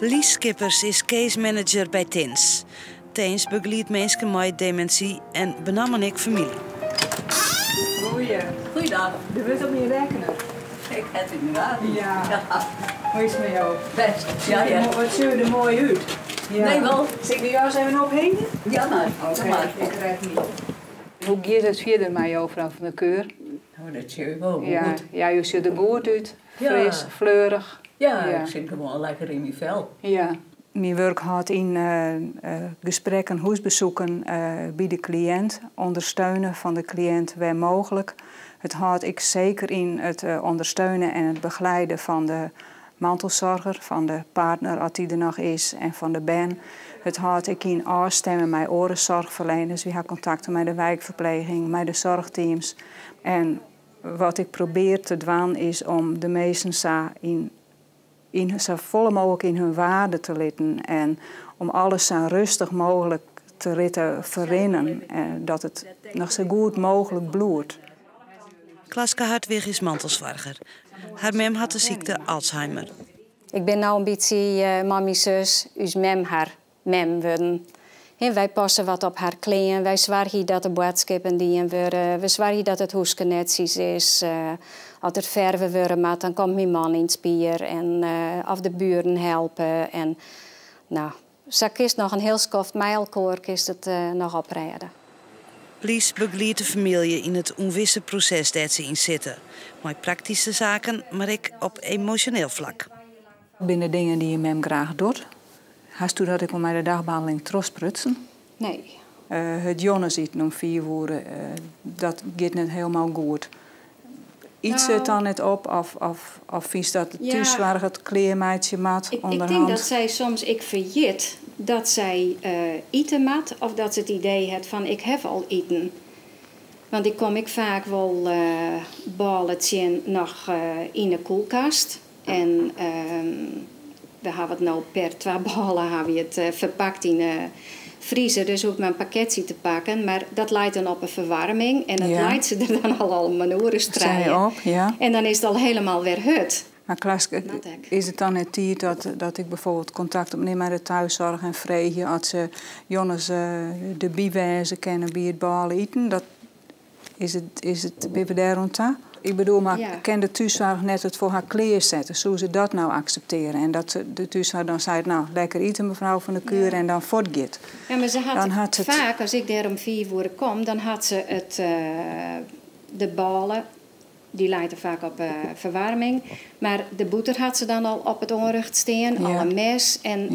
Lies Skippers is casemanager by Tins. Tins begeliedt minsken mei demintsy en benammen ek famylje. Goeie. Goeiedag. Der wurdt op my rekkene. Ik ha it yn de gaten. Ja. Hoe is it mei jo? Bêst. Ja, ja. Wat sjoch je der moai út. Ja. Nee, wol. Sil ik de jas even ophingje? Ja, mar. Oké, ik red my. Hoe giet it fierder mei jo, frou Van der Keur? No, dat sjoch ik wol Ja, goed. ja, jo sjogge der goed út. Fris, fleurich. Ja, ik sit gewoan lekker yn myn fel. Ja. Myn wurk hâldt yn gesprekken, húsbesoeken by de kliïnt, ûndersteune fan de kliïnt wêr mooglik. It hâldt ek seker yn it ûndersteune en it begeleiden fan de mantelsoarger, fan de partner as dy der noch is en fan de bern. It hâldt ek yn ôfstimme mei oare soarchferlieners. Wy ha kontakten mei de wijkferpleging, mei de soarchteams. En wat ik probearje te dwaan is om de minsken sa yn, yn sa folle mooglik yn hun waarde te litten en om alles sa rêstich mooglik te litten ferrinnen en dat it noch sa goed mooglik bliuwt. Klaske Hartwig is mantelsoarger. Har mem hat de sykte Alzheimer. Ik bin no in bytsje mei myn sus, ús mem har mem wurden. Hè, wy passe wat op har klean, wy soargje dat de boadskippen dien wurde, we soargje dat it húske netsjes is. As der ferve wurde moat, dan komt myn man yn it spier en of de buren helpe. En, no, sa kinst noch in hiel skoft mei elkoar kinst it noch oprêde. Lies begeliedt de famylje yn it ûnwisse proses dêr't se yn sitte. Mei praktyske saken, mar ek op emosjoneel flak. Binne der dingen dy't je mem graach docht? Hasto dat ek al mei de dagbehanneling trochsprutsen? Nee. It jûnsiten om 5 oere, dat giet net hielendal goed. Yt se it dan net op of fynst dat de thússoarch it klearmeitsje moat Ik tink ûnderhand? dat sy soms ek ferjit dat sy ite moat of dat se it idee hat fan ik ha al iten. Want ik kom ek faak wol bôle tsjin noch yn de kuolkast. En we hawwe it no per twa bôle hawwe we it ferpakt yn de friezer, dus hoech ik mar in pakketsje te pakken. Mar dat leit dan op 'e ferwaarming en dat leit se der dan al in oere Zij strijen. op, ja. En dan is it al hielendal wer hurd. Mar Klaske, Dat ek. is it dan net tiid dat ik byfoarbyld kontakt opnim mei de thússoarch en freegje oft se jûns derby wêze kinne by it bôle iten? Dat, is it, binne we dêr oan ta? Ik bedoel, mar kin de thússoarch net it foar har klearsette? Soe se dat no akseptearje? En dat de thússoarch dan seit, no, lekker ite mefrou Van der Kuur en dan fuortgiet. Ja, mar se hat Dan hat it faak, as ik dêr om 5 oere kom, dan hat se de bôle, dy leit der faak op ferwaarming. Mar de bûter hat se dan al op it oanrjocht stean, al in mes. En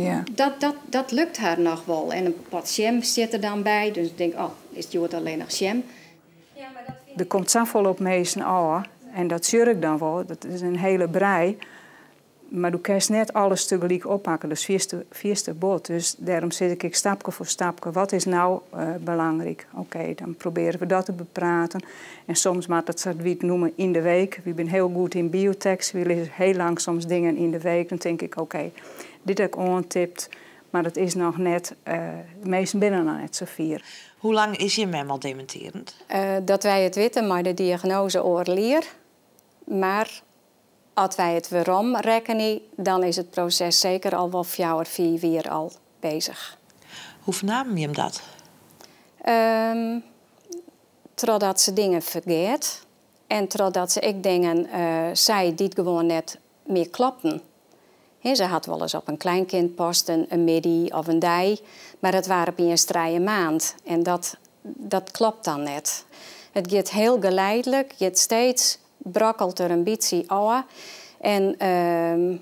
dat lukt har noch wol. En in pot sjem sit der dan by, dus ik tink, oh, is it hjoed allinnich sjem? Der komt safolle op minsken ôf en dat sjoch ik dan wol. Dat is in hiele brij. Mar do kinst net alles tagelyk oppakke, dat is fierste bot. Dus dêrom sit ik ek stapke foar stapke. Wat is no belangryk? Oké, dan probearje we dat te bepraten. En soms moat it, sa't wy it neame, yn de week. Wy binne hiel goed yn biotekst. Wy lizze hiel lang soms dingen yn de week. Dan tink ik, oké, dit ha ik oantipt, mar dat is noch net, de minsken binne noch net sa fier. Hoe lang is je mem al demintearjend? Dat wy it witte mei de diagnoaze oardel jier. Mar as wy it weromrekkenje, dan is it proses seker al wol 4, 5 jier al beuzich. Hoe fernamen jim dat? Trochdat se dingen fergeat en trochdat se ek dingen sei dy't gewoan net mear klopten. Hè, se hat wolris op in kleinkind past, in middei of in dei, mar dat wie opiens 3 maand en dat kloppet dan net. It giet hiel geleidlik, giet steeds brokkelt der in bytsje ôf. En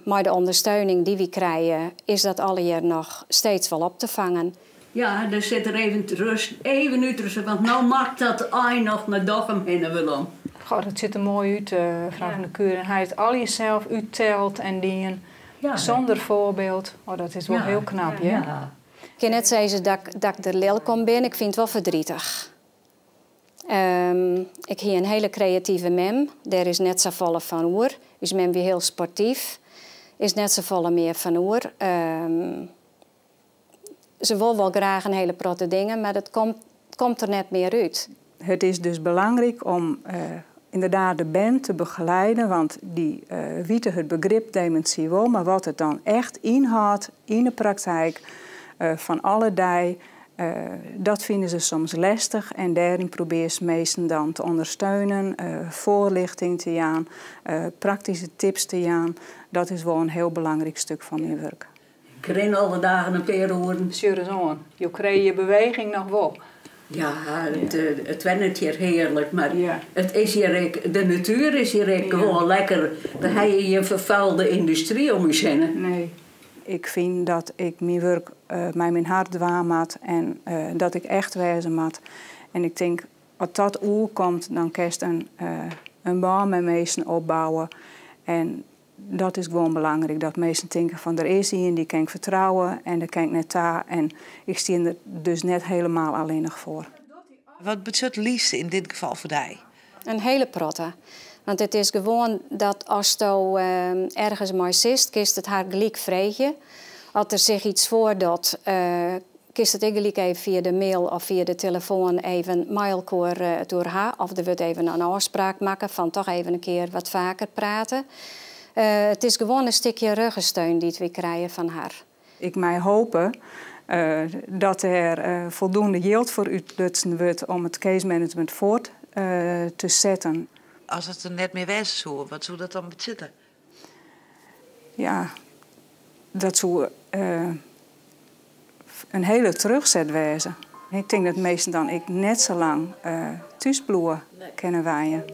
mei de ûndersteuning dy't wy krije, is dat allegear noch steeds wol op te fangen. Ja, der sit der even rêst, even útrêste, want no moat dat ein noch nei Dokkum hinne werom. Goh, dat sjocht der moai út, frou Van der Kuur. En hy hat al sels útteld en dien, sûnder foarbyld. Oh, dat is wol hiel knap, ja? Ja. Ik kin net sizze dat ik der lilk om bin, ik fyn it wol ferdrietich. Ik hie in hiele kreative mem, dêr is net safolle fan oer. Us mem wie hiel sportyf, is net safolle mear fan oer. Se wol wol graach in hiele protte dingen, mar dat komt der net mear út. It is dus belangryk om. Inderdaad de bern te begeleiden, want dy witte it begryp demintsy wol, mar wat it dan echt ynhâldt yn de praktyk fan alle dei, dat fine se soms lestich en dêryn probearje minsken dan te ûndersteunen, foarljochting te jaan, praktyske tips te jaan. Dat is wol in hiel belangryk stik fan myn wurk. Ik rin alle dagen in pear oeren. Sjoch ris oan, jo krije je beweging noch wol. Ja, it wennet hjir hearlik, mar it is hjir ek, de natuer is hjir ek gewoan lekker. We hawwe hjir gjin ferfuolde yndustry om ús hinne. Nee. Ik fyn dat ik myn wurk mei myn hert dwaan moat en dat ik echt wêze moat. En ik tink, as dat oerkomt, dan kinst in bân mei minsken opbouwe. En dat is gewoan belangryk, dat minsken tinke fan der is ien, dy kin ik fertrouwe en dêr kin ik nei ta. En ik stean der dus net hielendal allinnich foar. Wat betsjut Lies yn dit gefal foar dy? In hiele protte. Want it is gewoan dat asto ergens mei sitst, kinst it har gelyk freegje. As der sich yts foardocht, kinst it ek gelyk even fia de mail of fia de telefoan even mei elkoar it oer ha. Of der wurdt even in ôfspraak makke fan toch even in kear wat faker prate. It is gewoan in stikje ruggensteun dy't wy krije fan har. Ik mei hoopje dat der foldoende jild foar útlutsen wurdt om it case management fuort te setten. As it der net mear wêze soe, wat soe dat dan betsjutte? Ja, dat soe in hiele trochset wêze. Ik tink dat minsken dan ek net sa lang thús bliuwe kinne wenjen.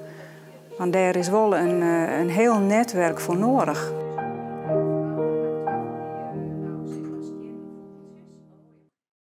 Want dêr is wol in hiel netwurk foar nedich.